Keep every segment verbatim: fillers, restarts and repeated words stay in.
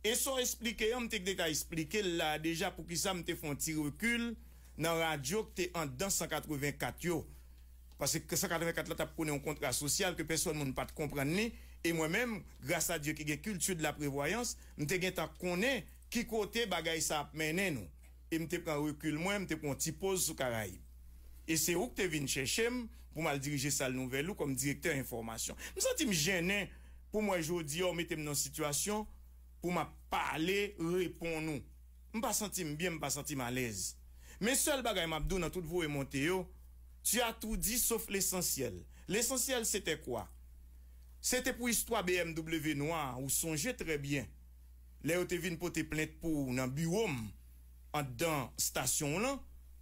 E sa w esplike an, m te deja esplike l la a deja poukisa m te fè yon ti rekil nan radyo k te anndan san katrevenkat yo. Paske san katrevenkat la t ap konnen yon kontra sosyal ke pèsòn moun pa t konprann li, e mwen menm, gras a Dye ki gen kilti de la prevwayans, m te gentan konnen ki kote bagay sa ap mennen nou. E m te pran rekil mwen, m te pran yon ti poz sou Karayib. E se ou k te vin chèche m pou m al dirije sal nouvèl ou kòm direktè enfòmasyon. M santi m jennen pou m wè jodi a w mete m nan yon sitiyasyon pou m ap pale, reponn ou. M pa santi m byen, m pa santi m alèz. Men sèl bagay m ap di w nan tout voye monte yo, tu as tout dit sauf l'essentiel. L'essentiel c'était quoi? Se te pou istwa B M W nwa a, ou sonje trè byen. Lè yo te vin pote plent pou ou nan biwo m, anndan estasyon w lan,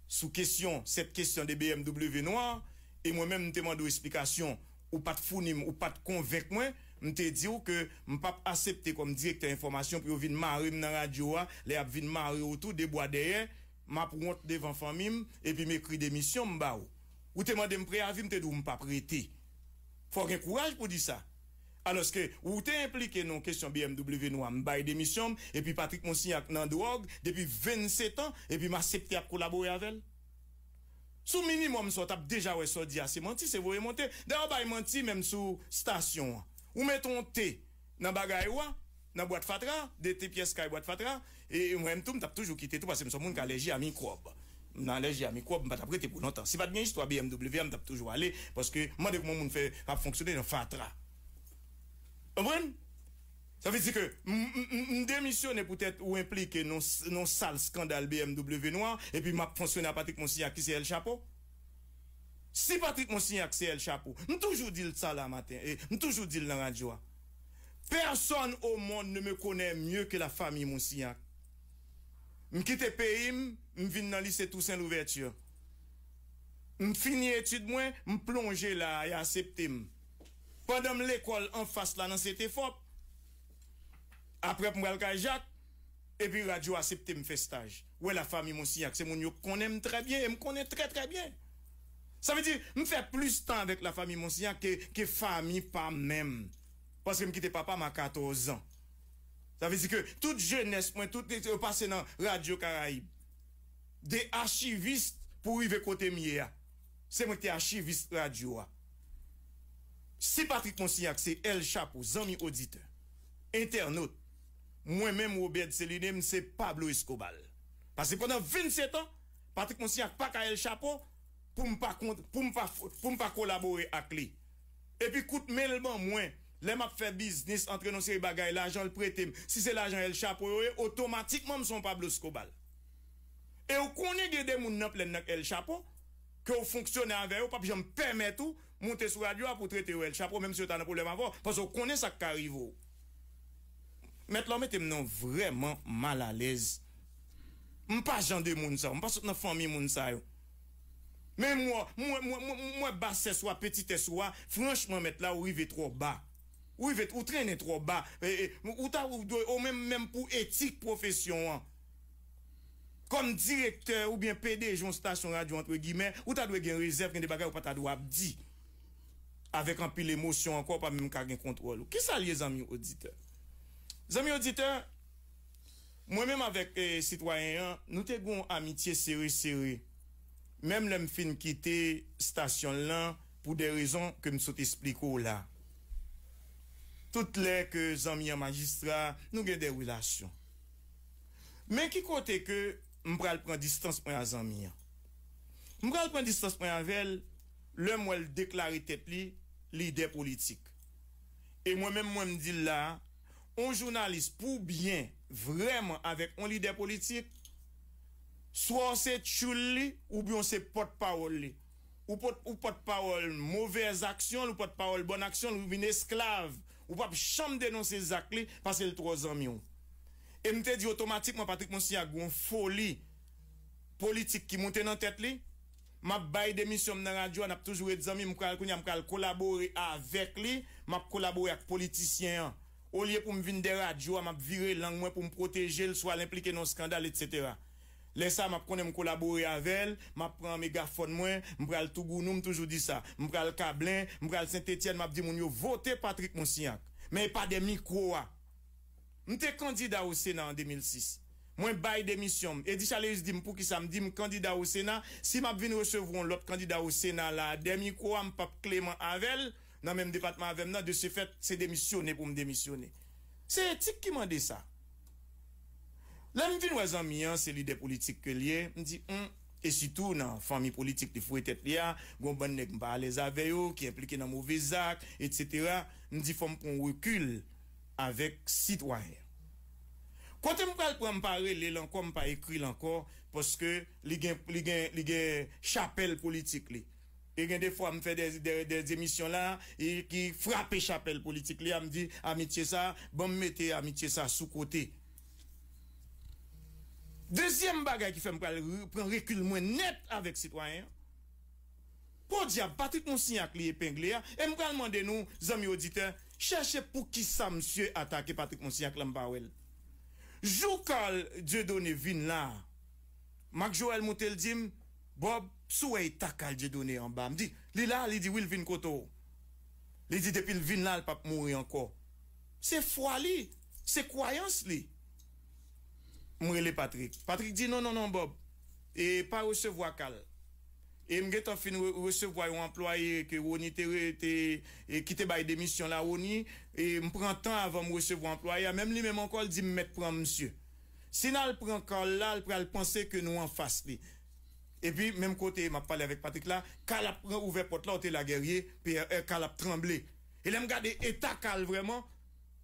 sou kesyon, cette question de B M W nwa a, e mwen menm m te mande w esplikasyon, ou pa t founi m, ou pa t konvenk mwen, m te di w ke m p ap aksepte kòm direktè enfòmasyon pou yo vin mare m nan radyo a, lè y ap vin mare w tou de bwa dèyè, m ap wont devan fanmi m, epi m ekri demisyon m ba w. Ou te mande m preyavi, m te di w m p ap rete. Fò w gen kouraj pou di sa. Alòske ou te enplike nan kesyon B M W nwa, m bay demisyon m, epi Patrick Monsignac nan dwòg depi vennsetan, epi m aksepte ap kolabore avè l. Sou minimòm sa w t ap deja wè sa w di a se manti, se voye monte. Dayè w bay manti menm sou estasyon an. Ou mete yon te nan bagay ou a, nan bwat fatra, de te pyès kay bwat fatra, e mwen menm tou m t ap toujou kite tou paske m se yon moun k alèji a mikwòb. M nan alèji a mikwòb, m pa t ap rete pou lontan. Si pa t gen istwa B M W a, m t ap toujou ale, paske m mande kòman moun fè ap fonksyone nan fatra. Konprann? Sa vle di ke m, m, m, m demisyone poutèt ou enplike nan, nan sal eskandal B M W nwa, epi m ap fonksyone a Patrick Monsignac ki se El Chapo. Si Patrick Monsignac se El Chapo, m toujou di l sa la maten, e m toujou di l nan radyo a. Personne au monde ne me connaît mieux que la famille Monsignac. M kite peyi m, m vin nan lise Toussaint Louverture. M fini etid mwen, m plonje la a, y aksepte m. Pandan m lekòl anfas la nan Setefòp, apre m pral kay Jak, epi radyo aksepte m fè estaj. Wè la fami Monsignac, se moun yo konnen m trè byen, e m konnen trè, trè byen. Sa vle di, m fè plis tan avèk la fami Monsignac ke, ke fami pa m menm. Paske m kite papa m a katòz an. Sa vle di ke tout jenès mwen, tout yo pase nan Radyo Karayib. De achivis pou rive kote m ye a. Se mwen ki te achivis radyo a. Si Patrick Monsignac se El Chapo, zanmi oditè, entènot, mwen menm Robert Celine, m se Pablo Escobar. Paske pandan vennsetan, Patrick Monsignac pa ka El Chapo pou m pa kont, pou m pa, pou m pa kolabore ak li. Epi kout men l ban mwen, lè m ap fè biznis, antre nan seri bagay, lajan l prete m, si se lajan El Chapo yo ye, otomatikman m se yon Pablo Escobar. E ou konnen gen de moun nan plèn nan k El Chapo, ke w fonksyone avè yo, p ap janm pèmèt ou moute sou radyo a pou w trete yo El Chapo, menm si yo ta nan pwoblèm avè w, paske w konnen sa k ka rive w. Mèt la, w mete m nan vrèman malalèz. M pa jan de moun sa yo, m pa sot nan fanmi moun sa yo. Men m wè, m wè, m wè, m wè, m wè basès ou a, petitès ou a, franchman, mèt la, ou rive twò ba. Ou rive, ou trennen twò ba. E, e, ou ta, ou dwe, ou menm, menm pou etik pwofesyon an. Kòm direktè oubyen P D G yon stasyon radyo, antre gimè, ou ta dwe gen rezèv, gen de bagay ou pa ta dwe ap di avèk anpil emosyon ankò, ou pa menm ka gen kontwòl ou. Kisa l ye, zanmi oditè? Zanmi oditè, mwen menm avèk, eh, sitwayen an, nou te gen yon amitye sere sere. Menm lè m fin kite stasyon l lan, pou de rezon ke m sot esplike w la. Tout lè ke zanmi an majistra, nou gen de relasyon. Men ki kote ke m pral pran distans mwen a zanmi an? M pral pran distans mwen avè l lè m wè l deklare tèt li lidè politik. E mwen menm, mwen m di l la, on jounalis pou byen vrèman avèk on lidè politik, swa w se tchoul li, oubyen w se pòtpawòl li. Ou pòt, ou pòtpawòl movèz aksyon l, ou pòtpawòl bòn aksyon l, ou vin esklav. Ou p ap janm denonse zak li, paske l twò zanmi w. E m te di otomatikman, Patrick Monsignat gen yon foli politik ki moute nan tèt li. M ap bay demisyon m nan radyo a, n ap toujou ret zanmi, m pral kounye a, m pral kolabore avèk li, m ap kolabore ak politisyen an. Olye pou m vin dèyè radyo a, m ap vire lang mwen pou m pwoteje l, swa l enplike nan yon eskandal, etsetera. Lè sa a, m ap konnen m kolabore avè l, m ap pran megafòn mwen, m pral Tougounou, m toujou di sa, m pral Kablen, m pral Sentetyèn, m ap di moun yo vote Patrick Monsignat. Men e pa dèyè mikwo a. M te kandida o Sena an de mil sis. Mwen bay demisyon m. Eddy Chaleus di m poukisa m di m kandida o Sena, si m ap vin resevwa yon lòt kandida o Sena la, dèyè mikwo a, m p ap kleman avè l, nan menm depatman avè m nan, de ce fait, se demisyone pou m demisyone. Se etik ki mande sa. Lè m vin wè zanmi an, se lidè politik ke l ye, m di, hmm, e sitou nan fanmi politik li foure tèt li a, gon bann nèg m pa alèz avè yo, ki enplike nan move zak, etsetera. M di, fò m pran rekil avèk sitwayen. Kote m pral pran, m pa rele l ankò, m pa ekri l ankò, paske li gen, li gen, li gen chapèl politik li. E gen de fwa m fè de, de, de emisyon la, e ki frape chapèl politik li a, m di, amitye sa, ban m mete amitye sa sou kote. Dezyèm bagay ki fè m pral re- pran rekil mwen nèt avèk sitwayen an, podyab, Patrick Monsignac li epengle a, e m pral mande nou, zanmi oditè, chèche poukisa misye atake Patrick Monsignac la, m pa wè l. Jou Carl Dieudonné vin la, Marc Joël moute l di m, Bob, si w wè eta Carl Dieudonné anba. M di, li la? Li di, wi, l vin kote w. Li di, depi l vin la, l p ap mouri ankò. Se fwa li, se kwayans li. M rele Patrick. Patrick di, non, non, non, Bob, e pa resevwa Carl. E m gentan fin re- resevwa yon anplwaye ke Rony te, re- te e ki te bay demisyon la, Rony, e m pran tan avan m resevwa anplwaye a. Menm li menm ankò, l di m mèt pran misye. Si n al pran Carl la, l pral panse ke nou anfas li. Epi, menm kote m ap pale avèk Patrick la, Carl ap pran ouvè pòt la, ou te la Guerrier, P R R, Carl ap tranble. E lè m gade eta Carl vrèman,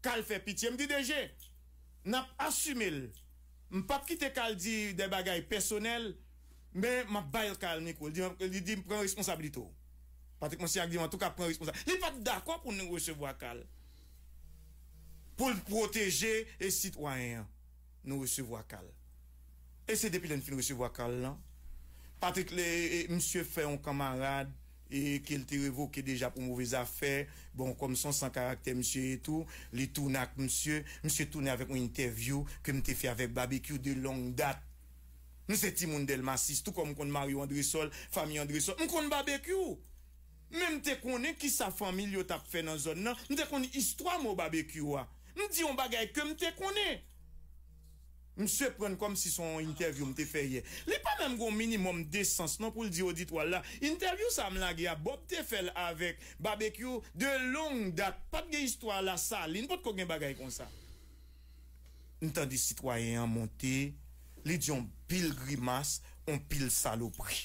Carl fè pitye. M di, D G, n ap asime l. M p ap kite Carl di de bagay pèsonèl, men m ap bay Carl mikwo. Li di, li di, pran responsablite w. Patrick Monsignac di, antouka, pran responsab. Li pa t dakò pou nou resevwa Carl. Pou l pwoteje e sitwayen an, nou resevwa Carl. E se depi lè n fin resevwa Carl lan, Patrick, le, e, misye fè yon kanmarad e ke l te revoke deja pou move zafè. Bon, kòm se yon san karaktè misye ye tou, li tounen ak misye. Misye tounen avèk yon entèvyou ke m te fè avèk Babekyou de long dat. Nou se timoun Dèlma sis, tou kòm m konn Mario Andresol, fanmi Andresol. M konn Babekyou. Men m te konnen kisa fanmi l yo t ap fè nan zòn nan. M te konn istwa mo Babekyou a. M di yon bagay ke m te konnen. Misye pran kòmsi se yon entèvyou m te fè yè. Li pa menm gon minimòm desans non pou l di oditwa l la, entèvyou sa a m lage a, Bob te fè l avèk Babekyou de long dat. Pa t gen istwa Lasalin, potko gen bagay konsa. M tande sitwayen an monte, li di yon pil grimas, yon pil salopri.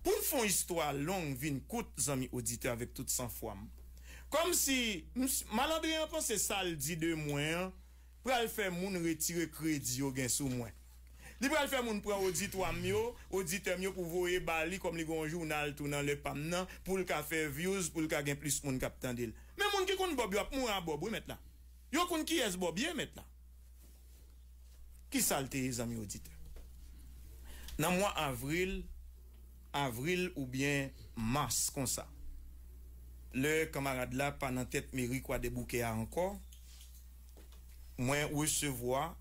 Pou n fè yon istwa long vin kout, zanmi oditè, avèk tout sanfwa m, kòmsi m- malandren an panse sa l di de mwen an pral fè moun retire kredi yo gen sou mwen. Li pral fè moun pran oditwa m yo, oditè m yo pou voye ba li kòm li gen yon jounal tou nan Le Pam nan, pou l ka fè views, pou l ka gen plis moun k ap tande l. Men moun ki konn Bob yo ap mouri a Bob, wi, mèt la. Yo konn kiyès Bob ye, mèt la. Kisa l te ye, zanmi oditè? Nan mwa avril, avril oubyen mas konsa, lè kanmarad la pa nan tèt meri Kwadèboukè a ankò, mwen resevwa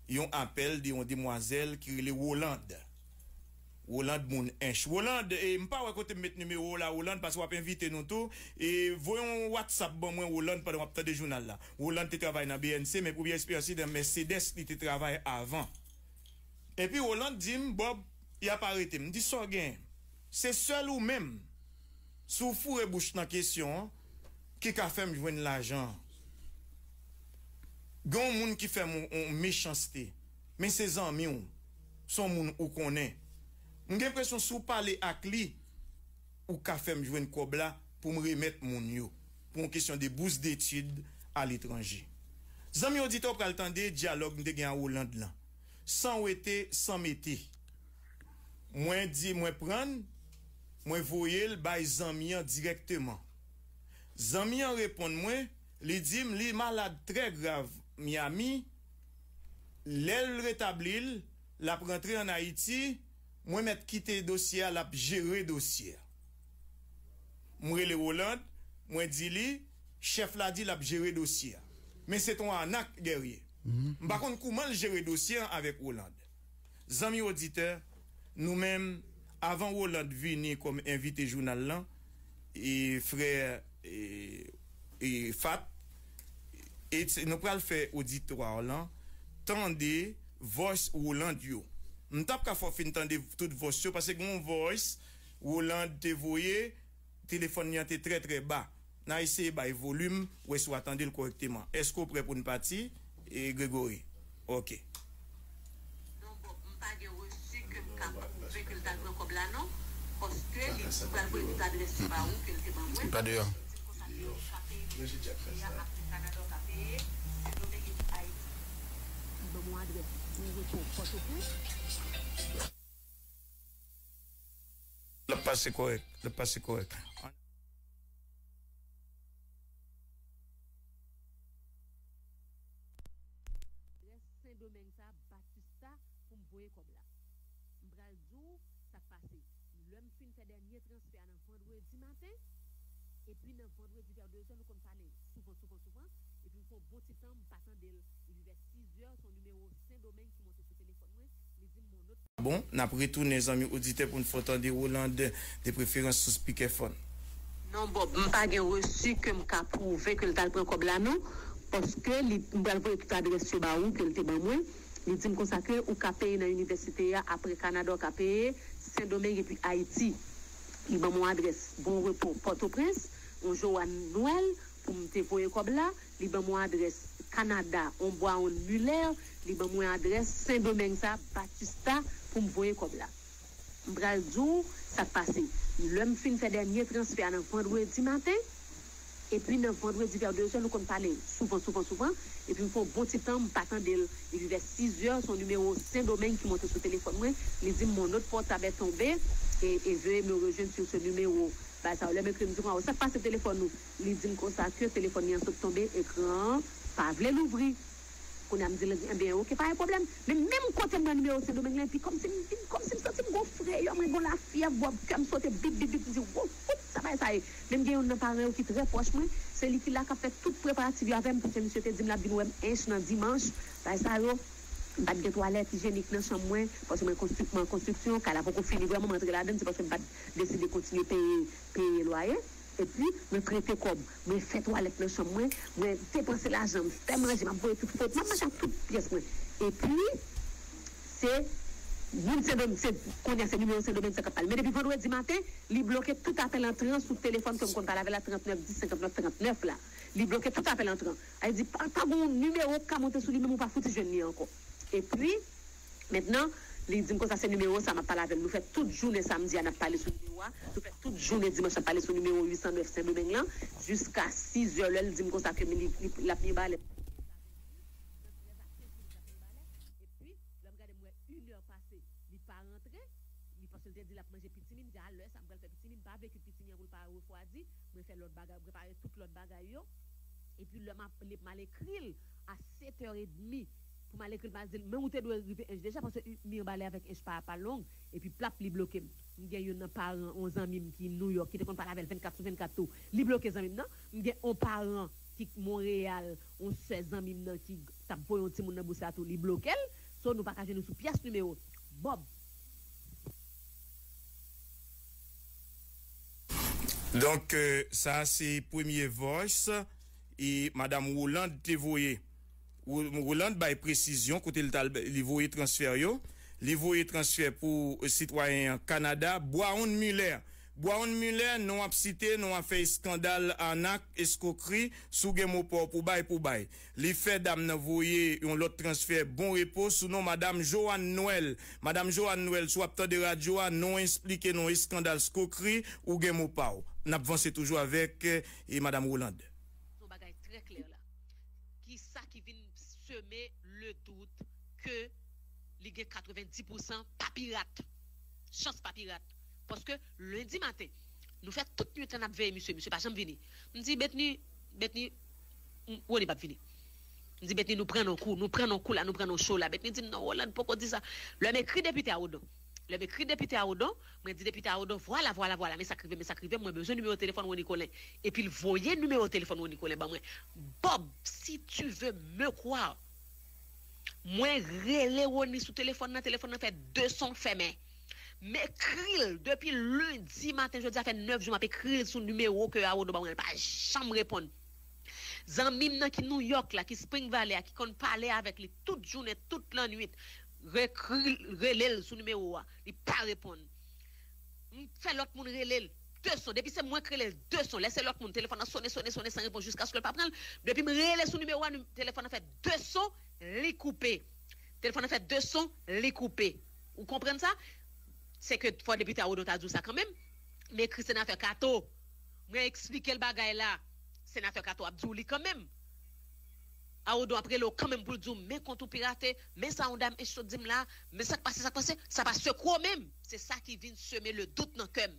yon apèl de yon demwazèl ki rele Rolande. Rolande moun Ench. Rolande, e, m pa wè kote m met nimewo w la, Rolande, paske w ap envite nou tou. E, voye yon WhatsApp ban mwen, Rolande, pandan w ap tande jounal la. Rolande te travay nan B N C, men premye eksperyans li nan Mercedes, li te travay avan. Epi Rolande di m, Bob, y ap arete m. M di, sa w genyen? Se sèl ou menm, si w foure bouch nan kesyon an, ki ka fè m jwenn lajan an. Gen yon moun ki fè m yon, yon mechanste, men se zanmi w, se yon moun ou konnen. M gen enpresyon si w pale ak li, ou ka fè m jwenn kòb la pou m remèt moun yo, pou yon kesyon de bourse d'études à l'étranger. Zanmi oditè, w pral tande dyalòg m te gen a Rolande lan, san wete, san mete. Mwen di, mwen pran l, mwen voye l bay zanmi an dirèkteman. Zanmi an reponn mwen, li di m li malad trè grav Miami, lè l retabli l, l ap rantre ann Ayiti, mwen mèt kite dosye a, l ap jere dosye a. M rele Rolande, mwen di li, chèf la di l ap jere dosye a. Men se t on anak, Guerrier. M pa konn kouman l jere dosye an avèk Rolande. Zanmi oditè, nou menm, avan Rolande vini kòm envite jounal lan, e frè, e, e Fat, E ti- nou pral fè oditwa w lan tande voice Roland yo. M t ap ka fè w fin tande tout voice yo, paske gen yon voice Roland te voye, telefòn li an te trè, trè ba. N a eseye bay volim, wè si w a tande l kòrèkteman. Èske w prè pou n pati, e, Gregory? Ok. Non, Bob, m pa gen resi ke m ka pwouve ke l t al pran kòb la, non. Paske li, m pral voye tout adrès yo ba ou ke l te ban mwen. Li pa deyò. Li di m konsa ke ou ka peye, peye a apre Kanada, ou ka peye Sendomeng epi Ayiti. Li ban mwen adrès Bwawon Pòtoprens. L ap pase kòrèk. L ap pase kòrèk. Adrès Sendomeng sa, Batista, pou m voye kòb la. M pral di w sa k pase. Lè m fin fè dènye transfè a nan vandredi maten, epi nan vandredi vè de zè, nou konn pale souvan, souvan, souvan, epi m fè yon bon ti tan, m pa tande l. Epi vè sis zè, se yon nimewo Sendomeng ki monte sou telefòn mwen, li di m yon lòt. Bon, n ap retounen, zanmi oditè, pou n fè w tande Roland, de preferans sou spikèfòn. Non, Bob, m pa gen resi ke m ka pwouve ke l t al pran kòb la, non. Paske li, m pral voye tout adrès yo ba ou ke l te ban mwen. Li di m konsa ke ou ka peye nan inivèsite a, apre Kanada, ou ka peye Sendomeng epi Ayiti. Li ban m yon adrès Bon Repos, Pòtoprens, yon Joanne Noël, pou m te voye kòb la. Li ban mwen adrès Kanada, on Brown Muller, li ban mwen adrès Sendomeng sa, Batista, pou m voye kòb la. M pral di w sa k pase. Lè m fin fè dènye transfè a nan vandredi maten, epi nan vandredi vè de zè, nou konn pale souvan, souvan, souvan, epi m fè yon bon ti tan, m pa tande l. Epi vè sis zè, se yon nimewo Sendomeng ki monte sou telefòn mwen, li di m mon autre portable est tombé, et, et veuillez me rejoindre sur ce numéro. Bagay sa yo, lè m ekri, m di konsa, sa k pase telefòn ou? Li di m konsa ke telefòn li an sot tonbe, ekran an pa vle louvri. Kounye a m di l, enben, oke, pa gen pwoblèm. Men menm kote m wè nimewo Sendomeng lan, epi kòmsi m vin, kòmsi m santi m gon frayè, mwen gon lafyèv, bò kè m sote bip, bip, bip, m di, wo, fout, sa bagay sa ye. Men m gen youn nan paran yo ki trè pwòch mwen, se li ki la k ap fè tout preparatif yo avè m, paske misye te di m l ap vin wè m ench nan dimanch, bagay sa yo. M pa t gen twalèt ijyenik nan chanm mwen, paske mwen konstri-, mwen an konstriksyon, kay la poko fini vrèman, mwen antre ladan l, se paske m pa t deside kontinye peye, peye lwaye. Epi, mwen prete kòb, mwen fè twalèt nan chanm mwen, mwen depanse lajan, m fè manje, m ap voye tout foto, m ap manje ak tout pyès mwen. Epi, se moun Sendomeng, se, kounye a se nimewo Sendomeng sa k ap pale. Men depi vandredi maten, li bloke tout apèl antran sou telefòn ke m konn pale avè l la, trannèf dis senkannèf trannèf la. Li bloke tout apèl antran. Sa vle di, pa, pa gen yon nimewo k ka monte sou li, menm ou pa fouti jwenn li ankò. Epi, mentnan, li di m konsa se nimewo sa m ap pale avè l. Nou fè tout jounen samdi a n ap pale sou nimewo a. Nou fè tout jounen dimanch n ap pale sou nimewo uit san nèf Sendomeng lan. Jiska sis zè lè l di m konsa ke li, li, l ap mibalè. Epi, lè m gade m wè inè pase, li pa rantre. Li, paske l te di l ap manje pitimi, m di a lè sa m pral fè pitimi, m pa vle kit pitimi an pou l pa refwadi, mwen fè lòt bagay, prepare tout lòt bagay yo. Epi lè m ap, lè m al ekri l a sèt è edmi, pou m al ekri l, m al di l, men ou te dwe rive ench deja, paske mi anbalè avèk ench pa, pa long, epi plap, li bloke m. M gen youn nan paran, yon zanmi m ki Nouyòk, ki te konn pale avè l vennkat sou vennkat tou, li bloke zanmi m nan. M gen yon paran ki Monreyal, yon sè zanmi m nan ki t ap voye yon timoun nan bous la tou, li bloke l. So, nou pa ka jwenn nou sou pyès nimewo. Bob. Donk, euh, sa se premye voice e Madam Roland te voye. Ro-, Roland bay presizyon kote l t al, li voye transfè yo. Li voye transfè pou, euh, sitwayen an Kanada, Brown Muller. Brown Muller, non ap site, non ap fè eskandal, anak, eskokri, si w gen mo pa w pou bay, pou bay. Li fè dam nan voye yon lòt transfè Bon Repo sou non Madam Joanne Noël. Madam Joanne Noël, si w ap tande radyo a, non esplike non eskandal, eskokri, ou gen mo pa w. N ap vanse toujou avèk, eh, Madam Roland. Yon bagay trè klè la. Kisa ki vin seme le dout ke li gen katrevenndis pousan pa pirat? Chans pa pirat. Paske lendi maten, nou fè tout nwit la n ap veye misye, misye pa janm vini. M di, Betni, Betni, m, Rony p ap vini. M di, Betni, nou pran nan kou, nou pran nan kou la, nou pran nan cho la. Betni di m, non, Roland poko di sa. Lè m ekri depite a Odon. Lè m ekri depite a Odon, mwen di depite a Odon, vwala, vwala, vwala, men sa k rive, men sa k rive, mwen bezwen nimewo telefòn Rony Colin. Epi l voye nimewo telefòn Rony Colin ban mwen. Bob, si tu veux me croire, mwen rele Rony sou telefòn nan, telefòn nan fè de son fèmen. M ekri l depi lendi maten, jodi a fè nèf jou m ap ekri l sou nimewo ke a Odon ban mwen, l pa janm reponn. Zanmi m nan ki Nouyòk la, ki Spring Valley a, ki konn pale avèk li tout jounen, tout lannwit, rele l sou nimewo a, li pa reponn. M fè lòt moun rele l de son. Depi se mwen k rele l de son, lè se lòt moun, telefòn nan sonnen, sonnen, sonnen san repons jiskaske l pa pran l. Depi m rele sou nimewo a, telefòn nan fè de son, li koupe. Telefòn nan fè de son, li koupe. Ou konprann sa? Se ke fò depite Awodo ta di w sa kanmenm. M ekri senatè Kato. Mwen eksplike l bagay la. Senatè Kato ap di w li kanmenm. Awodo ap rele w kanmenm pou l di w, men kont ou pirate, men sa yon dam ench sot di m la, men sa k pase, sa k pase, sa pa sekwe w menm. Se sa ki vin seme le dout nan kè m.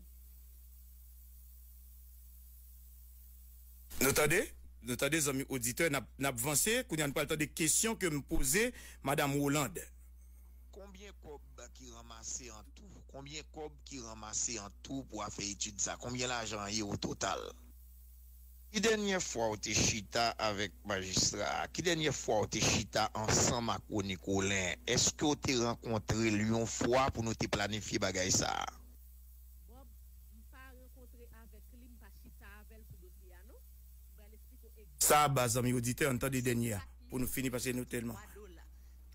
Nou tande? Nou tande, zanmi oditè, n ap, n ap vanse. Kounye a, nou pral tande kesyon ke m poze Madanm Rolande. Konbyen kòb ki ranmase an tou? Konbyen kòb ki ranmase an tou pou afè etid sa? Konbyen lajan ye o total? Ki dènyè fwa w te chita avèk majistra a? Ki dènyè fwa w te chita ansanm ak Rony Colin? Èske w te rankontre l yon fwa pou nou te planifye bagay sa a? Bob, m pa rankontre avèk li, m pa chita avè l sou dosye a non. M pral eksplike w egzakteman. Sa a ba zanmi oditè, ann tande dènyè a pou nou fini paske nou tèlman. Twa dola.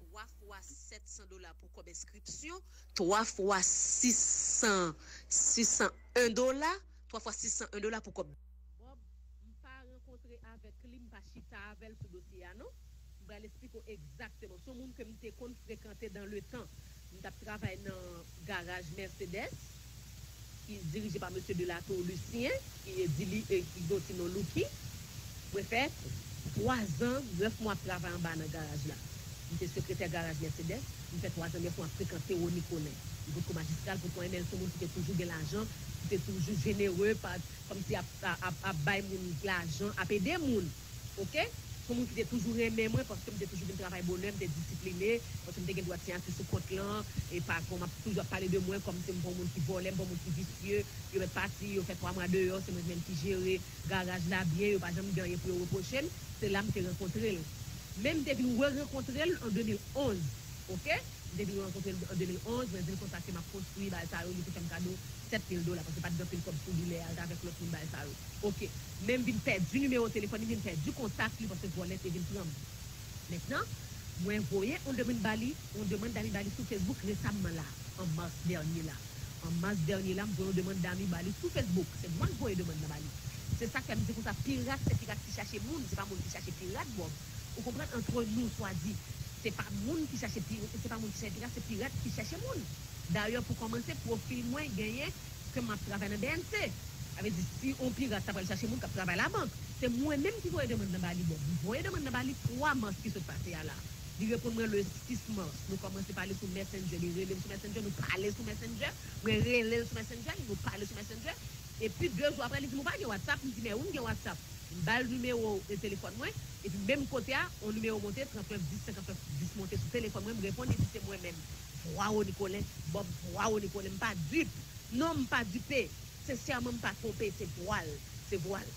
Twa fwa sèt san dola pou kòb enskripsyon, twa fwa sis san, sis san en dola, twa fwa sis san en dola pou kòb. Bob, m pa rankontre avèk li, m pa chita avè l sou dosye a non. M pral eksplike w egzakteman. Se yon moun ke m te konn frekante dans le temps. M t ap travay nan garaj Mercedes ki dirije pa mesye Delatour Lucien, ki di li e ki gen yon ti non Louki. Mwen fè twa zan, nèf mwa ap travay anba nan garaj la. M te sekretè garaj Mercedes, m fè twa zan, nèf mwa ap frekante Rony Colin. M potko majistra l, potko anyen, men l se yon moun ki te toujou gen lajan, ki te toujou jenere, pa, kòmsi ap, ap, ap bay moun lajan, ap ede moun. Oke? Se yon moun ki te toujou renmen mwen paske m te toujou vin travay bonè, m te disipline, paske m te gen dwa siyati sou kont lan, e patwon m ap toujou ap pale de mwen kòmsi m pa yon moun ki vòlè, m pa yon moun ki visye, yo mèt pati, yo fè twa mwa deyò, se mwen menm ki jere garaj la byen, yo pa janm gen anyen pou yo repwoche m, se la m te rankontre l. Men m te vin re-rankontre l an de mil onz, oke? M te vin rankontre l an de mil onz, mwen di l konsa ke m ap konstwi bagay sa yo, li te fè m kado sèt mil dola, paske pa t gen anpil kòb sou li lè a, l t avèk lòt moun bagay sa yo. Oke. Men m vin pèdi nimewo telefòn li, m vin pèdi kontak li, paske vòlè te vin pran m. Mentnan, mwen voye yon demann ba li, yon demann dami ba li sou Facebook resamman la, an mas dènye la. An mas dènye la, m voye yon demann dami ba li sou Facebook. Se mwen k voye demann nan ba li. Se sa k fè m di konsa, pirat se pirat ki chache moun, se pa moun ki chache pirat, Bob. Ou konprann? Entre nous, swa di, se pa moun ki chache pi, se pa moun ki chache pirat, se pirat ki chache moun. Dayè, pou kòmanse, pwofil mwen genyen ke m ap travay nan B N C. Sa vle di, si yon pirat ta pral chache moun k ap travay labank, se mwen menm ki voye demann nan ba li, Bob. M voye demann nan ba li twa mas ki sot pase a la. Li reponn mwen le sis mas. Nou kòmanse pale sou Messenger. Li rele m sou Messenger. Nou pale sou Messenger. Mwen rele l sou Messenger. Nou pale sou Messenger. Epi, de jou apre, li di m, ou pa gen WhatsApp? M di, men wi, m gen WhatsApp. M ba l nimewo e telefòn mwen. Epi, menm kote a, yon nimewo monte, tranntennen dis, senkannnèf dis monte sou telefòn mwen. M reponn, li di, se mwen menm. Vwa Rony Colin, Bob, vwa Rony Colin. M pa dip. Non, m pa dipe. Sensèman, m pa twonpe. Se vwa l. Se vwa l.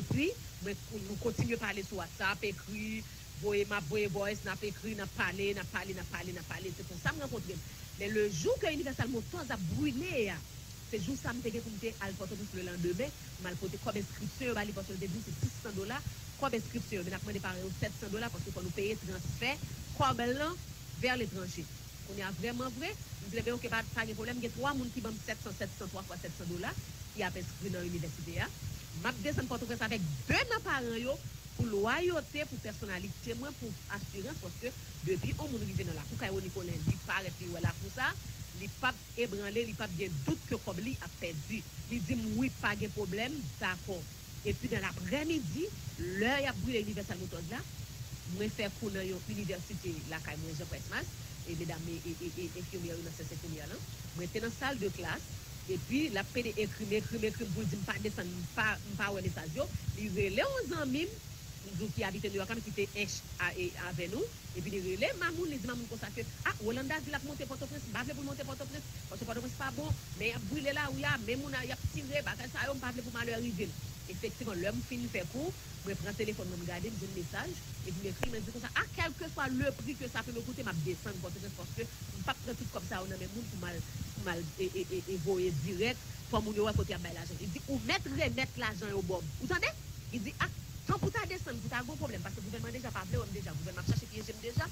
Epi, mwen, nou kontinye pale sou WhatsApp, ekri, voye, m ap voye voice, n ap ekri, n ap pale, n ap pale, n ap pale, n ap pale. Se konsa m rankontre l. Men le jou ke Universal Motors ap brile a, se jou sa m te gen pou m te al Pòtoprens le landemen, m al pote kòb enskripsyon yo ba li, paske l te di m se sis san dola kòb enskripsyon yo, men n ap mande paran yo sèt san dola, paske fò nou peye transfè kòb lan vè letranje. Kounye a, vrèman vre, m di, ebyen, oke, pa, pa gen pwoblèm, gen twa moun ki ban m sèt san, sèt san, twa fwa sèt san dola, ki ap enskri nan inivèsite a. M ap desann Pòtoprens avèk de nan paran yo pou lwayote, pou pèsonalite mwen, pou asirans, paske depi yon moun rive nan lakou kay Rony Colin, li parèt, li wè lakou sa, li p ap ebranle, li p ap gen dout ke kòb li ap pèdi. Li di m, wi, pa gen pwoblèm, dakò. Epi nan laprèmidi, lè y ap brile Universal Motors la, mwen fè kou nan yon inivèsite lakay mwen, Jean Price Mars, e medam e, e, e, e enfimyè yo nan sès enfimyè lan. Mwen te nan sal de klas, epi l ap pede ekri m, ekri m, ekri m pou l di m pa desann, m pa, m pa wè mesaj yo. Li rele yon zanmi m, m di w ki abite Nouyòk la, men ki te ench a, e, avè nou. Epi li rele Mamoun, li di Mamoun konsa ke, a, Rolanda di l ap monte Pòtoprens, m pa vle pou l monte Pòtoprens, paske Pòtoprens pa bon, men y ap brile lari a, men moun a, y ap tire, bagay sa yo, m pa vle pou malè rive l. Efektivman, lè m fin fè kou, mwen pran telefòn mwen, m gade, m jwenn mesaj, epi m ekri, mwen di konsa, a, kèlkeswa le prix que ça peut me coûter, m ap desann Pòtoprens, paske m p ap pran tout kòb sa yo nan men moun pou m al, pou m al, e, e, e, e voye dirèk, fò moun yo wè kote y ap bay lajan. Li di, ou mèt remèt lajan yo, Bob. Ou tande? Li di, a, pou ta desann, pou ta gon pwoblèm, paske gouvènman deja pa vle wè m deja, gouvènman ap chache pyeje m deja,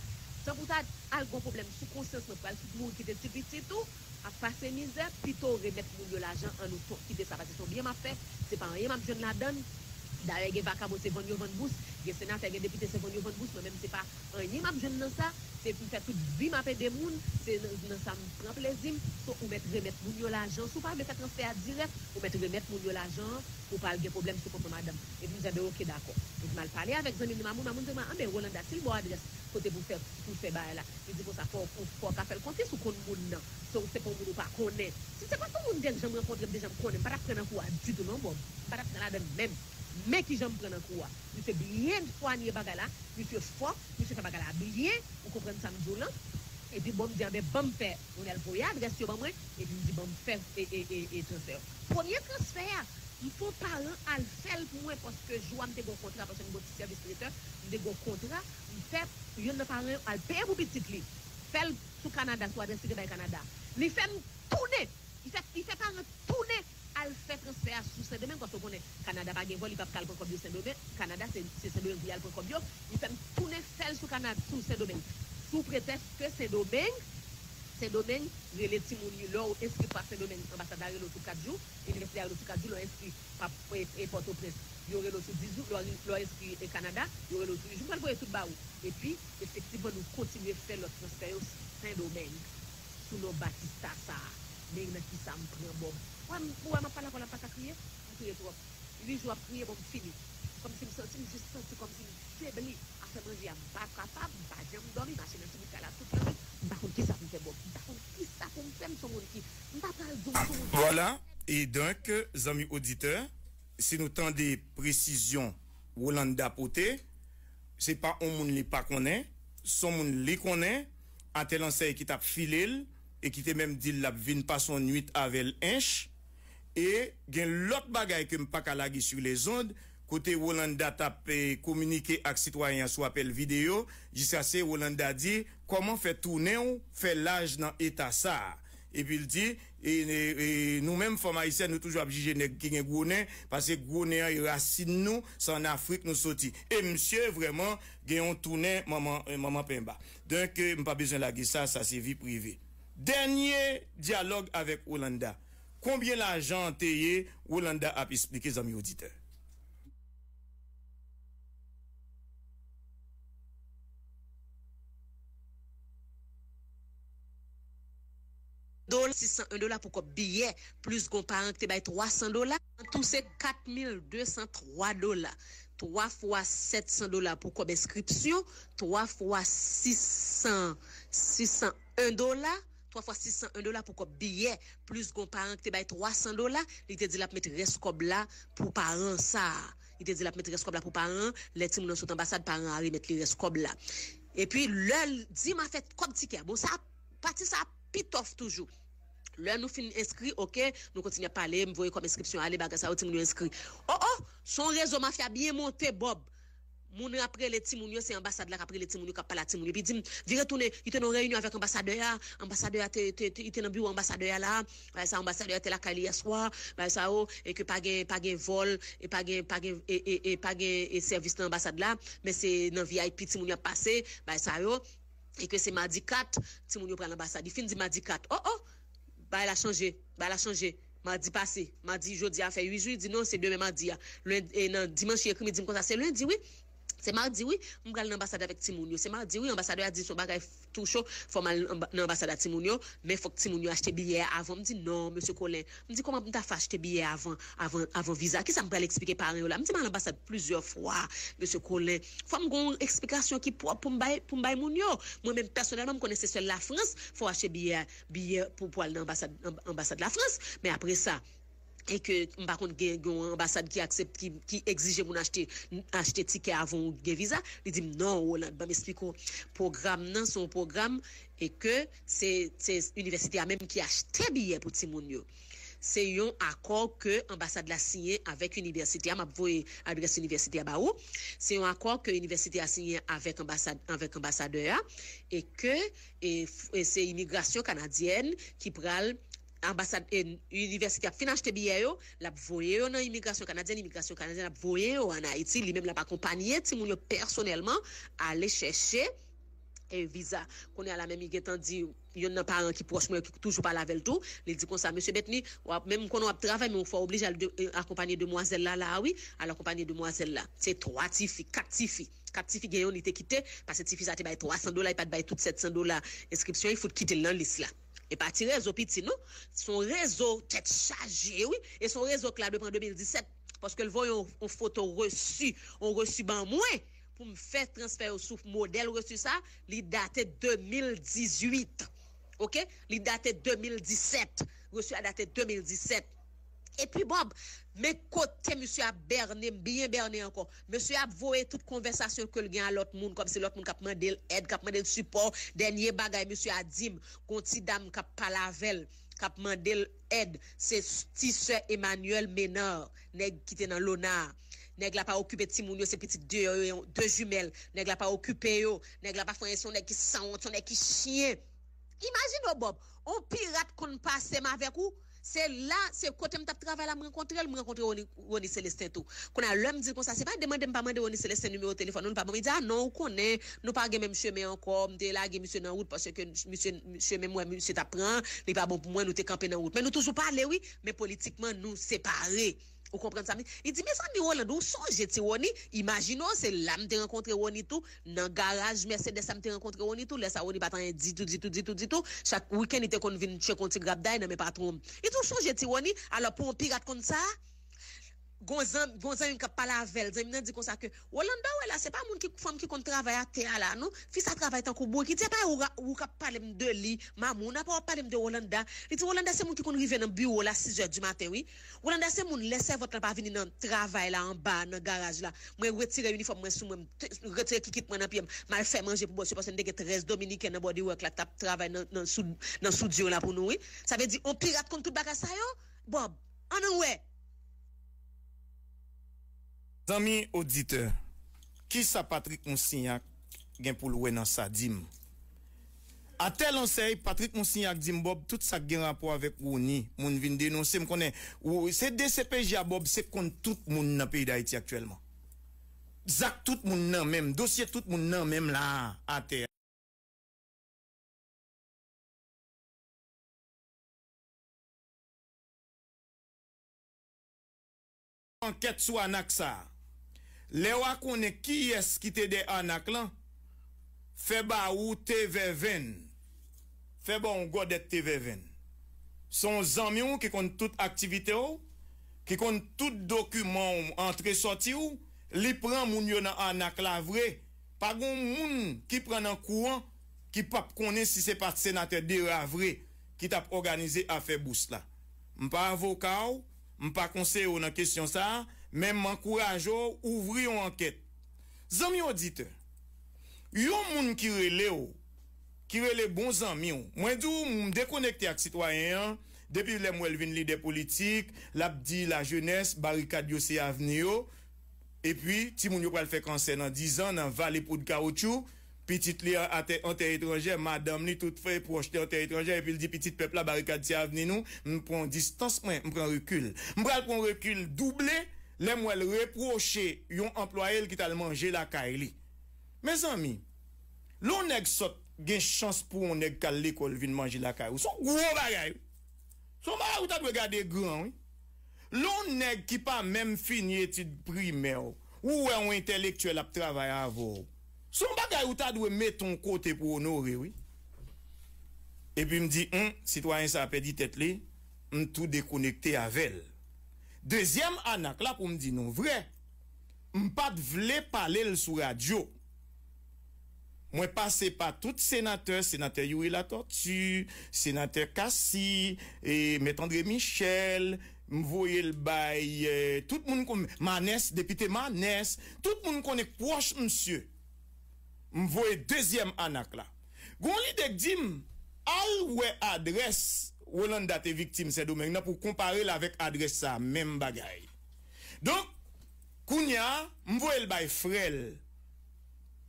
tan pou ta al gon pwoblèm sou konsyans mwen, pou al mouri kite ti pitit ou ap pase mizè, pito remèt moun yo lajan an, nou to- kite sa, paske se yon byen m ap fè, se pa anyen m ap jwenn ladan l. Dayè, gen vakabon se vann yo vann bous, gen senatè, gen depite se vann yo vann bous, mwen menm se pa anyen m ap jwenn nan sa, se pou m fè tout vi m ap ede moun, se nan, nan sa m pran plezi m. So, ou mèt remèt moun yo lajan, si w pa vle fè transfè a dirèk, ou mèt remèt moun yo lajan an, pou pa al gen pwoblèm sou kont mwen madanm. Epi m di, anben, oke, dakò. Epi m al pale avèk zanmi m nan Mamoun, Mamoun di mwen, anben, Rolanda, si l ba w adrès kote pou fè, pou fè bagay la, li di konsa, fò, fò, fò w ka fè l konfyans, ou konn moun nan. Se, se pa yon moun ou pa konnen. Si se pa t yon moun m te janm rankontre, m te janm konnen, m pa t ap pran nan kou a ditou non, Bòb. M pa t ap pran ladan l menm. Men kijan m pran nan kou a. Misye byen swanye bagay la, misye fò, misye fè bagay la byen, ou konprann sa m di w lan. Epi bon, m di, anben, ban m fè, Ronel voye adrès yo ban mwen, epi m di, ban m fè e, e, e, e transfè yo. Premye transfè a, m fè yon paran al fè l pou mwen, paske jou a m te gen yon kontra, paske m gen yon ti sèvis tretè, m te gen yon kontra, m fè yonn nan paran yo al peye pou pitit li, fè l sou Kanada, sou adrès li te bay Kanada. Li fè m tounen, li fè, li fè paran tounen al fè transfè a sou Sendomeng, paske w konnen Kanada pa gen vòl, li p ap ka al pran kòb yo Sendomeng. Kanada, se, se Sendomeng pou y al pran kòb yo. Li fè m tounen fè l sou Kanada, sou Sendomeng, sou pretèks ke Sendomeng, Sendomeng rele timoun yo. Lè w enskri pa Sendomeng, anbasad la rele w sou kat jou, inivèsite a rele w sou kat jou, lè w enskri pa, e, e, Pòtoprens, yo rele w sou dis jou, lè w, lè w enskri, e, Kanada, yo rele w sou uit jou. M pral voye tout ba ou. Epi, efektivman, nou kontinye fè lòt transfè yo Sendomeng, sou non Batista sa a. Men nan kisa m pran Bòb. Ou wè m, ou wè m ap pale avè w la, m pa ka kriye? M kriye twòp. Uit jou ap kriye, bon, m fini. Kòmsi m santi, m jis santi kòmsi m febli. Afè manje a, m pa kapab, m pa janm dòmi, mache nan ti bout kay la tout lannwit. M pa konn kisa pou m fè, Bòb. M pa konn kisa pou m fè, m se yon moun ki, m pa pral di w, m se yon moun ki. Vwala, e donk, zanmi oditè, si nou tande presizyon Rolanda pote, se pa yon moun li pa konnen, se yon moun li konnen, atè lansèy ki t ap file l, e ki te menm di l l ap vin pase yon nwit avè l ench, e gen lòt bagay ke m pa ka lage sou lezond, kote Rolanda t ap, e, kominike ak sitwayen an sou apèl videyo, jiskaske Rolanda di, kòman fè tounen w fè laj nan eta sa a? Epi l di, e, e, e, nou menm fanm ayisyèn, nou toujou ap jije nèg ki gen gwo nen, paske gwo nen an e rasin nou, se ann Afrik nou soti. E misye vrèman gen yon tounen manman, e, manman penba. Donk, e, m pa bezwen lage sa, sa se vi prive. Dènye dyalòg avèk Rolanda. Konbyen lajan an te ye, Rolanda ap esplike zanmi oditè. Dola, sis san en dola pou kòb biyè, plis gon paran ki te bay twa san dola. An tou, se kat mil de san twa dola. Twa fwa sèt san dola pou kòb enskripsyon, twa fwa sis san, sis san en dola, twa fwa sis san en dola pou kòb biyè, plis gon paran ki te bay twa san dola, li te di l ap met rès kòb la pou paran sa a. Li te di l ap met rès kòb la pou paran an, lè timoun nan sot anbasad, paran an a remèt li rès kòb la. Epi, lè l di m afè kòb tikè a, bon, sa, pati sa pi tòf toujou. Lè nou fin enskri, oke, nou kontinye ap pale, m voye kòb enskripsyon ale, bagay sa yo, timoun yo enskri. O, o, se yon rezo mafya byen monte, Bòb. Moun ap rele timoun yo, se anbasad la k ap rele timoun yo, k ap pale a timoun yo. Epi di m, vire tounen, li te nan yon reyinyon avèk anbasadè a, anbasadè a te, te, te, li te nan biwo anbasadè a la, bagay sa, anbasadè a te lakay li yèswa, bagay sa yo, e ke pa gen, pa gen vòl, e pa gen, pa gen, e, e, e pa gen, e, sèvis nan anbasad la, men se nan V I P timoun yo ap pase, bagay sa yo, e ke se madi kat, timoun yo pral anbasad. Li fin di madi kat, o, o, bagay la chanje, bagay la chanje. Madi pase, madi jodi a fè uit jou, li di non, se demen madi a. Lendi, e nan dimanch li ekri m, li di m konsa, se lendi wi. Se madi wi, m pral nan anbasad avèk timoun yo. Se madi wi, anbasadè a di se yon bagay tou cho, fò m al anba- nan anbasad a timoun yo, men fòk timoun yo achte biyè a avan. M di non, mesye Kolen. M di kòman m ta fè achte biyè avan, avan, avan viza? Kisa m pral eksplike paran yo la? M di m al anbasad plizyè fwa, mesye Kolen. Fò m gon eksplikasyon ki pwòp pou m bay, pou m bay moun yo. Mwen menm pèsonèlman, m konnen se sèl Lafrans, fò w achte biyè, biyè pou, pou al nan anbasad, anb- anbasad Lafrans. Men apre sa, e ke m pa konn gen, gen yon anbasad ki aksepte, ki, ki egzije moun achte, achte tikè avan ou gen viza. Li di m, non, Roland, ban m esplike w. Pwogram nan, se yon pwogram, e ke se, se inivèsite a menm ki achte biyè pou timoun yo. Se yon akò ke anbasad la siyen avèk inivèsite a. M ap voye adrès inivèsite a ba ou. Se yon akò ke inivèsite a siyen avèk anbasad, avèk anbasadè a, e ke, e, f- e se imigrasyon kanadyèn ki pral anbasad, e, inivèsite ap fin achte biyè yo, l ap voye yo nan imigrasyon kanadyèn, imigrasyon kanadyèn ap voye yo ann Ayiti, li menm l ap akonpanye timoun yo pèsonèlman, ale chèche, e, viza. Kounye a la menm, li gentan di, youn nan paran ki pwòch mwen yo, ki toujou pale avè l tou, li di konsa, "Mesye Bethny, w ap, menm konnen w ap travay, men w fè w oblije al de, e, akonpanye demwazèl la, la a, wi, al akonpanye demwazèl la." Se twa tifi, kat tifi. Kat tifi gen youn li te kite, paske tifi sa te bay twa san dola, li pa t bay tout sèt san dola enskripsyon, li fout kite l nan lis la. E pa ti rezo piti, non. Se yon rezo tèt chaje, wi. E se yon rezo k la dwe pran de mil disèt, paske l voye yon, yon foto resi, yon resi ban mwen, pou m fè transfè yo sou modèl resi sa, li date de mil dizuit. Oke? Li date de mil disèt. Resi a date de mil disèt. Epi Bob, men kote misye ap bène m, byen bène ankò. Misye ap voye tout konvèsasyon ke l gen a lòt moun, kòmsi lòt moun k ap mande l èd, k ap mande l sipò. Dènye bagay misye a di m, gon ti dam k ap pale avè l, k ap mande l èd, se ti sè Emmanuel Menard, nèg ki te nan Lona a. Nèg la pa okipe timoun yo, se pitit deyò yo, de jimèl. Nèg la pa okipe yo, nèg la pa fè anyen, se yon nèg ki sanwont, se yon nèg ki chen. Imajine w, Bob, on pirat konn pase m avèk ou. Se la, se kote m t ap travay la, m rankontre l, m rankontre Rony, Rony Célestin tou. Kounye a, lè m di l konsa, se pa demande m pa mande Rony Célestin nimewo telefòn ou, li pa ban m. Li di, "A non, ou konnen, nou pa gen menm chemen ankò, m te lage misye nan wout paske misye, chemen m wè misye t ap pran, li pa bon pou mwen, nou te kanpe nan wout. Men nou toujou pale, wi, men politikman, nou separe." Ou konprann sa m di? Li di, "Mezanmi, Rolando, ou sonje ti Rony?" Imajine w, se la m te rankontre Rony tou, nan garaj Mercedes la m te rankontre Rony tou. Lè sa Rony pa t anyen ditou, ditou, ditou, ditou. Chak wikenn li te konn vin tcheke yon ti grabday nan men patwon m. Li di, "Ou sonje ti Rony?" Alò, pou yon pirat konn sa, gon zanm-, gon zanmi m k ap pale avè l. Zanmi m nan di konsa ke, "Rolanda, w wè la, se pa moun ki, fanm ki konn travay atè a la, non. Fi sa travay tankou bourik." Li di, "E pa ou, ou k ap pale m de li, Mamouna, pa w ap pale m de Rolanda." Li di, "Rolanda, se moun ki konn rive nan biwo la sizè di maten, wi. Rolanda, se moun, lè sèvant lan pa vini nan travay la anba, nan garaj la, mwen retire inifòm mwen sou mwen, m te, retire kikit mwen nan pye m, m al fè manje pou bòs yo, paske n te gen trèz Dominiken nan bodywork la k t ap travay nan, nan sou, nan soudyo la pou nou, wi." Sa vle di, on pirat konn tout bagay sa yo? Bob, ann wè. Zanmi oditè, kisa Patrick Moussignac gen pou l wè nan sa di m? Atè lansèy, Patrick Moussignac di m, Bob, tout sa k gen rapò avèk Rony, moun vin denonse, m konnen, ou, se D C P J a, Bob, se konn tout moun nan peyi Dayiti aktyèlman. Zak tout moun nan men m, dosye tout moun nan men m la a, atè a. Ankèt sou anak sa a. Lè w a konnen kiyès ki te dèyè anak lan, fè ba ou te vèvenn. Fè ba w yon gòdèt te vèvenn. Se yon zanmi w ki konn tout aktivite w, ki konn tout dokiman w, antre sòti w, li pran moun yo nan anak la vre. Pa gon moun ki pran nan kou an ki p ap konnen si se pa senatè Dera vre ki t ap òganize afè bous la. M pa avoka w, m pa konseye w nan kesyon sa a, men m ankouraje w ouvri yon ankèt. Zanmi oditè, yon moun ki rele w, ki rele bon zanmi w, mwen di w, m dekonekte ak sitwayen an, depi lè m wè l vin lidè politik, l ap di lajenès, barikad yo se avni yo, epi timoun yo pral fè kansè nan diz an nan vale poud kawotchou, pitit li an atè, an tè etranjè, madanm li, tout frè pwòch li an tè etranjè, epi l di pitit pèp la, barikad se avni nou, m pran distans mwen, m pran rekil. M pral pran rekil double lè m wè l repwoche yon anplwaye l ki t al manje lakay li. Mezanmi, lè yon nèg sòt gen chans pou yon nèg k al lekòl vin manje lakay ou, se yon gwo bagay wi. Se yon bagay ou ta dwe gade gran wi. Lè yon nèg ki pa menm fini etid primè, ou wè yon entèlektyèl ap travay avè w, se yon bagay ou ta dwe mete yon kote pou onore wi. Epi m di, hum, sitwayen sa a pèdi tèt li, m tou dekonekte avè l. Dezyèm anak la, pou m di nou vrè, m pa t vle pale l sou radyo. Mwen pase pa tout senatè, senatè Youri Latortue, senatè Cassy, e Mèt André Michel, m voye l bay, eh, tout moun kon, Manès, depite Manès, tout moun konnen k pwòch misye. M voye dezyèm anak la. Gon lidè k di m, al wè adrès Rolanda te viktim Sendomeng nan pou w konpare l avèk adrès sa a, menm bagay. Donk, kounye a, m voye l bay frè l.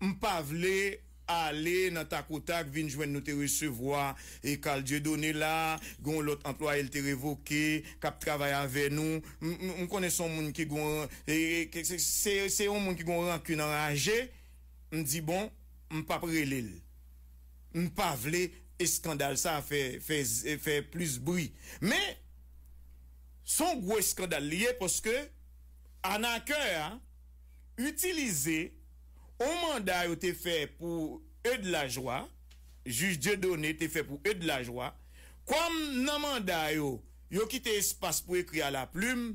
M pa vle ale nan takotak, vin jwenn nou te resevwa e Carl Dieudonné la, gen yon lòt anplwaye l te revoke, k ap travay avè nou. M, m, m konnen se yon moun ki gen, e, e, ke se, se, se yon moun ki gen yon rankin anraje. M di, bon, m p ap rele l. M pa vle eskandal sa fè, fè, fè plis bri. Men, se yon gwo eskandal li ye, paske anakè a itilize yon manda yo te fè pou Eudes Lajoie, jij Dieudonné te fè pou Eudes Lajoie, kòm nan manda yo, yo kite espas pou ekri à la plume,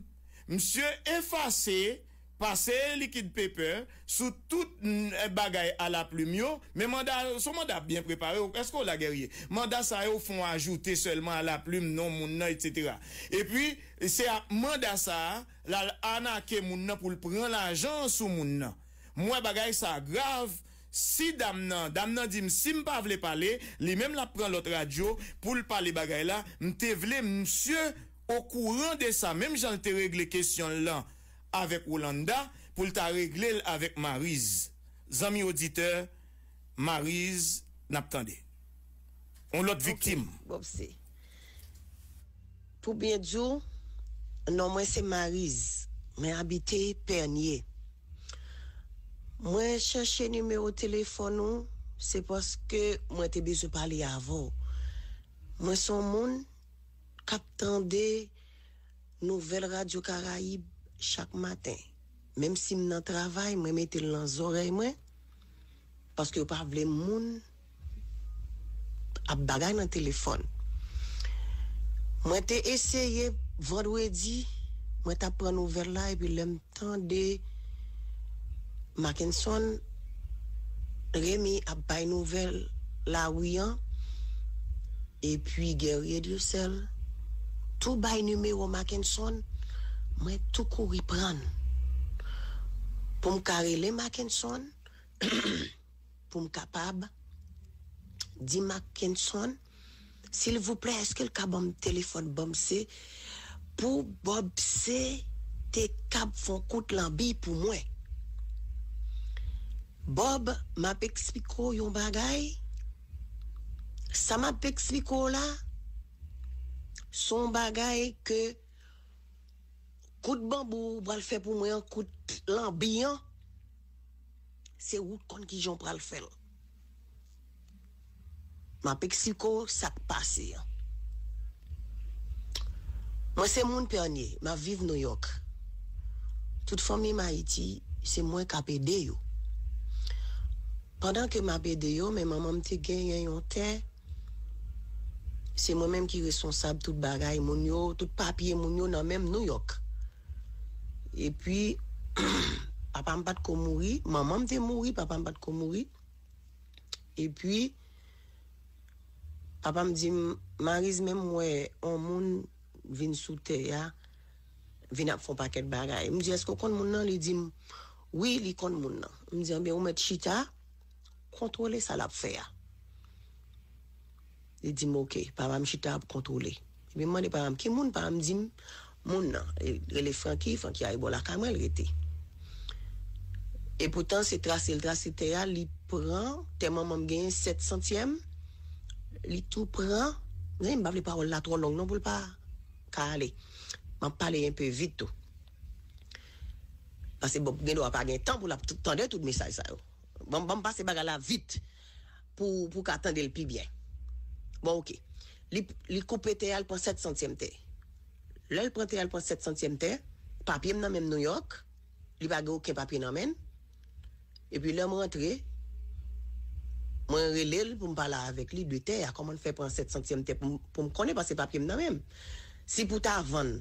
misye efase, pase likid pepè sou tout, mm, bagay à la plume yo, men manda, se yon manda byen prepare, èske w la, Guerrier? Manda sa yo fè yon ajoute sèlman à la plume, non moun nan, etsetera. Epi, se ak manda sa a, l al anake moun nan pou l pran lajan sou moun nan. M wè bagay sa grav. Si dam nan, dam nan di m si m pa vle pale, li menm l ap pran lòt radyo pou l pale bagay la. M te vle misye okouran de sa, menm jan l te regle kesyon l lan avèk Rolanda, pou l ta regle l avèk Mariz. Zanmi oditè, Mariz, n ap tande. Yon lòt viktim. Bob se. Pou byen di w, non mwen se Mariz. Mwen abite Pènye. Mwen chèche nimewo telefòn ou, se paske mwen te bezwen pale avè w. Mwen se yon moun k ap tande nouvèl Radyo Karayib chak maten. Menm si m nan travay, mwen mete l nan zòrèy mwen, paske yo pa vle moun ap bagay nan telefòn. Mwen te eseye vandredi, mwen t ap pran nouvèl la, epi lè m tande Mackenson Remy ap bay nouvèl lari an, epi Guerrier Dieuseul tou bay nimewo Mackenson, mwen tou kouri pran l pou m ka rele Mackenson, pou m kapab di Mackenson, silvouplè, èske l ka ban m telefòn Bob se pou Bob se te kab fè yon kout lanbi pou mwen. Bob, m ap eksplike w yon bagay. Sa m ap eksplike w la, se yon bagay ke kout banbou ou pral fè pou mwen an, kout lanbi an, se ou t konn kijan w pral fè l. M ap eksplike w sa k pase an. Mwen se moun Pènye, m ap viv Nouyòk. Tout fanmi m Ayiti, se mwen k ap ede yo. Pandan ke m ap ede yo, men manman m te genyen yon tè, se mwen menm ki responsab tout bagay moun yo, tout papye moun yo nan men m Nouyòk. Epi, papa m pa t ko mouri, manman m te mouri, papa m pa t ko mouri. Epi, papa m di m, Mariz, men m wè yon moun vin sou tè a, vin ap fè yon pakèt bagay. M di, èske w konn moun nan? Li di m, wi, li konn moun nan. M di, anben, ou mèt chita, kontwole sa l ap fè a. Li di m, oke, papa m chita ap kontwole. Epi m mande papa m, ki moun? Papa m di m, moun nan, e, rele Francky, Francky a bò lakay mwen, l rete. Epoutan, se trase l trase tè a, li pran, tè manman m genyen sèt santyèm, li tou pran, men m pa vle pawòl la twò long non pou l pa ka ale. M ap pale enpe vit tou. Paske bon, gen dwa pa gen tan pou l ap t- tande tout mesaj sa yo. Ban m, ban m pase bagay la vit pou, pou w ka tande l pi byen. Bon, oke. Li, li koupe tè a, l pran sèt santyèm tè. Lè l pran tè a, l pran sèt santyèm tè, papye m nan men m Nouyòk, li pa gen okenn papye nan men l. Epi lè m rantre, mwen rele l pou m pale avèk li de tè a, kòman l fè pran sèt santyèm tè pou m, pou m konnen, paske papye m nan men m. Si pou ta vann,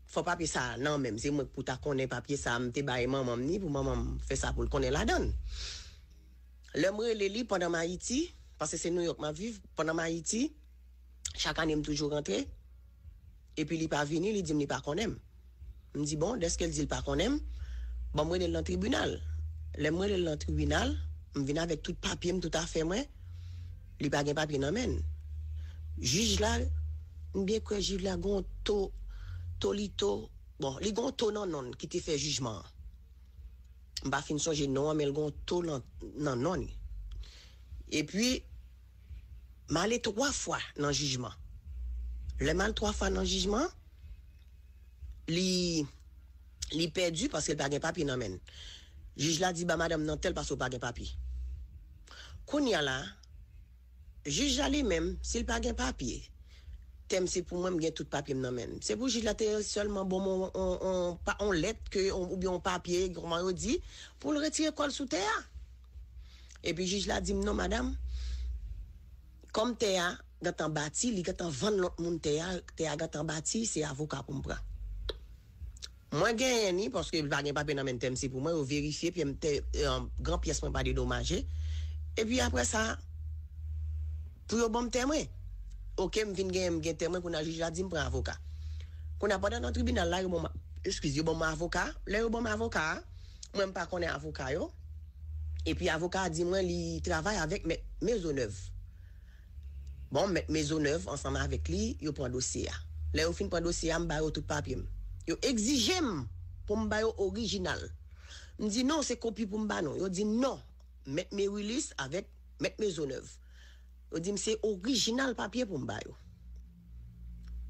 fò papye sa a nan men m. Se mwen k pou ta konnen papye sa a, m te bay manman m ni pou manman m fè sa pou l konnen ladan l. Lè m rele li pandan m Ayiti, paske se Nouyòk m ap viv, pandan m Ayiti, chak ane m toujou rantre, epi li pa vini, li di m li pa konnen m. M di, bon, dèske l di l pa konnen m, ban m rele l nan tribinal. Lè m rele l nan tribinal, m vin avèk tout papye m, tout afè mwen, li pa gen papye nan men l. Jij la, m byen kwè jij la gen yon to, to li to, bon, li gen yon to nan non l ki te fè jijman an. M pa fin sonje non an, men l gen yon to nan, nan non li. Epi, m ale twa fwa nan jijman. Lè m al twa fwa nan jijman, li, li pèdi paske l pa gen papye nan men l. Jij la di ba madanm nan tèl paske w pa gen papye. Kounye a la, jij la li menm, si l pa gen papye, tè m se pou mwen, m gen tout papye m nan men m. Se pou jij la te sèlman ban m on, on, on, pa, on lèt ke, on, oubyen on papye, kòman yo di, pou l retire kò l sou tè a. Epi jij la di m, "Non, madanm, kòm tè a gentan bati, li gentan vann lòt moun tè a, tè a gentan bati, se avoka pou m pran." Mwen genyen ni, paske l pa gen papye nan men tè m, se pou mwen, yo verifye, epi m tè, eh, gran pyès mwen pa dedomaje. Epi apre sa, pou yo ban m tè mwen. Oke, m vin genyen, m gen tè mwen, kounye a jij la di m pran avoka. Kounye a pandan nan tribinal la, yo ban m, eskize, yo ban m avoka. Lè yo ban m avoka a, mwen m pa konnen avoka yo. Epi avoka a di mwen li travay avèk mèt Maisonneuve. Bon, mèt Maisonneuve ansanm avèk li, yo pran dosye a. Lè yo fin pran dosye a, m ba yo tout papye m. Yo egzije m pou m ba yo orijinal. M di non, se kopi pou m ba nou. Yo di non, mèt Merilis avèk mèt Maisonneuve. Yo di m se orijinal papye pou m ba yo.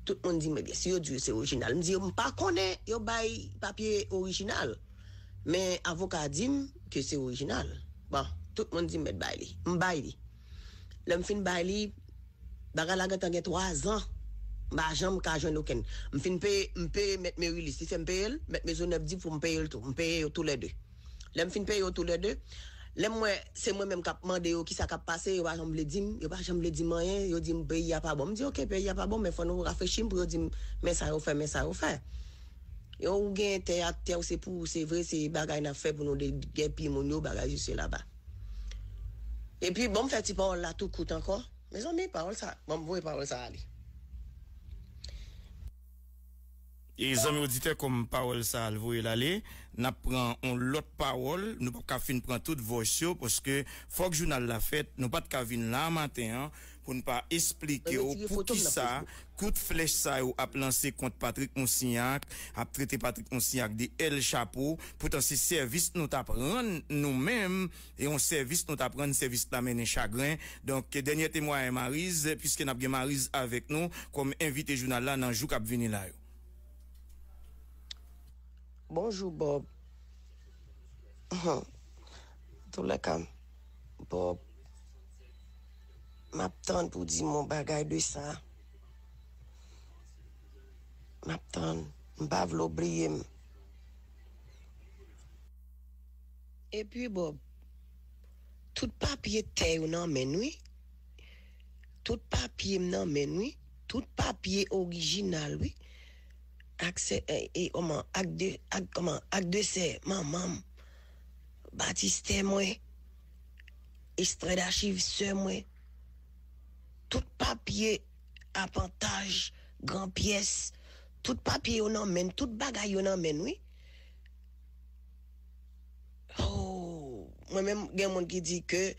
Tout moun di m, "Ebyen, si yo di yo se orijinal." M di yo, "M pa konnen yo bay papye orijinal." Men avoka a di m ke se orijinal. Bon, tout moun di m mèt bay li. M bay li. Lè m fin bay li, bagay la gentan gen twa zan. M pa janm ka jwenn okenn. M fin peye, m peye mèt Merilis. Li fè m peye l, mèt Maisonneuve di pou m peye l tou. M peye yo toulède. Lè m fin peye yo toulède, lè m wè se mwen menm k ap mande yo kisa k ap pase, yo pa janm vle di m, yo pa janm vle di m anyen, yo di m peyi a pa bon. M di, "Oke, peyi a pa bon, men fò nou rafrechi m pou yo di m, men sa yo fè, men sa yo fè." Yo, ou gen tè ak tè w, se pou ou, se vre, se bagay n ap fè pou nou de, dèpi moun yo, bagay sesi laba. Epi, bon, m fè ti pawòl la tou kout ankò. Mezanmi, pawòl sa, bon, m voye pawòl sa ale. E zanmi oditè, kòm pawòl sa al voye l ale, n ap pran yon lòt pawòl. Nou p ap ka fin pran tout voice yo, paske fòk jounal la fèt. Nou pa t ka vin la maten an pou n pa esplike w poukisa kout flèch sa yo ap lanse kont Patrick Moussignac, ap trete Patrick Moussignac de El Chapo. Poutan se sèvis nou t ap rann nou menm, e yon sèvis nou t ap rann, sèvis la mennen chagren. Donk, dènye temwayaj Mariz, piske n ap gen Mariz avèk nou kòm envite jounal la nan jou k ap vini la yo. Bonjou, Bob. Antoulèka, Bob, m ap tann pou w di m yon bagay de sa. M ap tann. M pa vle w bliye m. Epi, Bob, tout papye tè yo nan men n, wi. Tout papye m nan men n, wi. Tout papye orijinal, wi. Ak sè, e, e, kòman, ak de, ak, kòman, ak de sè manman m, batistè mwen, ekstrè dachiv sè mwen, tout papye apantaj, gran pyès, tout papye yo nan men n, tout bagay yo nan men n, wi. Oh, mwen menm, gen moun ki di ke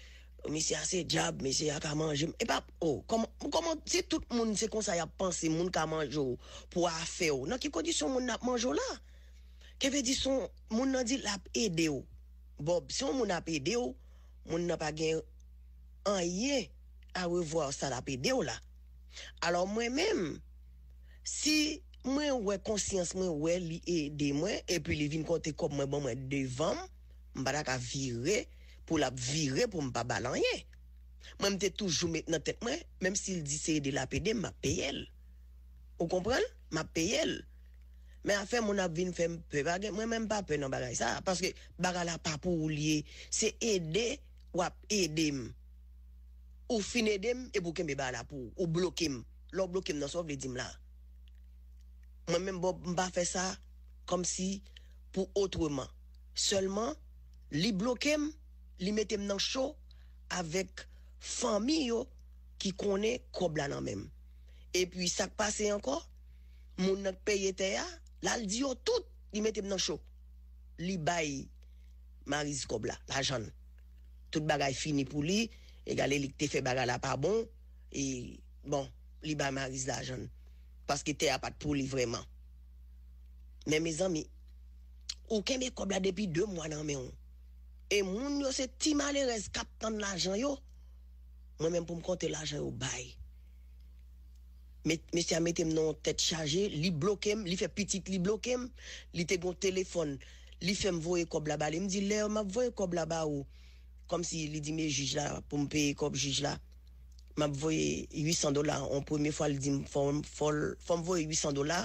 misye a se dyab, misye a ka manje m. E pa, oh, kòman, kòman, si tout moun se konsa y ap panse, moun ka manje w pou afè w, nan ki kondisyon moun nan ap manje w la? Ke vle di, si yon moun nan di l ap ede w, Bob, si yon moun ap ede w, moun nan pa gen anyen a revwa sa l ap ede w la. Alò, mwen menm, si mwen wè konsyans mwen, wè li ede mwen, epi li vin konte kòb mwen, ban mwen devan m, m pa ta ka vire pou l ap vire pou m pa ba l anyen. Mwen, m te toujou met nan tèt mwen, menm si l di se ede l ap ede m, m ap peye l. Ou konprann? M ap peye l. Men afè moun ap vin fè m pè, pa gen, mwen menm m pa pè nan bagay sa, paske bagay la pa pou ou l ye. Se ede w ap ede m. Ou fin ede m, epi w kenbe bagay la pou ou. Ou bloke m. Lè w bloke m nan, sa w vle di m la? Mwen menm, Bob, m pa fè sa kòmsi pou otreman. Sèlman, li bloke m, li mete m nan cho avèk fanmi yo ki konnen kòb la nan men m. Epi sa k pase ankò, moun nan k peye tè a, l al di yo tout, li mete m nan cho. Li bay Mariz kòb la, lajan l. Tout bagay fini pou li, egale li k te fè bagay la pa bon, e, bon, li bay Mariz lajan l. Paske tè a pa t pou li vrèman. Men mezanmi, ou kenbe kòb la depi de mwa nan men w. E moun yo se ti malerèz k ap tann lajan yo. Mwen menm pou m konte lajan yo bay. Mesye a mete m nan yon tèt chaje, li bloke m, li fè pitit li bloke m, li te gon telefòn, li fè m voye kòb la ba li. M di lè m ap voye kòb la ba ou, kòmsi li di men jij la pou m peye kòb jij la. M ap voye uit san dola, yon premye fwa li di m fò m fò m voye uit san dola.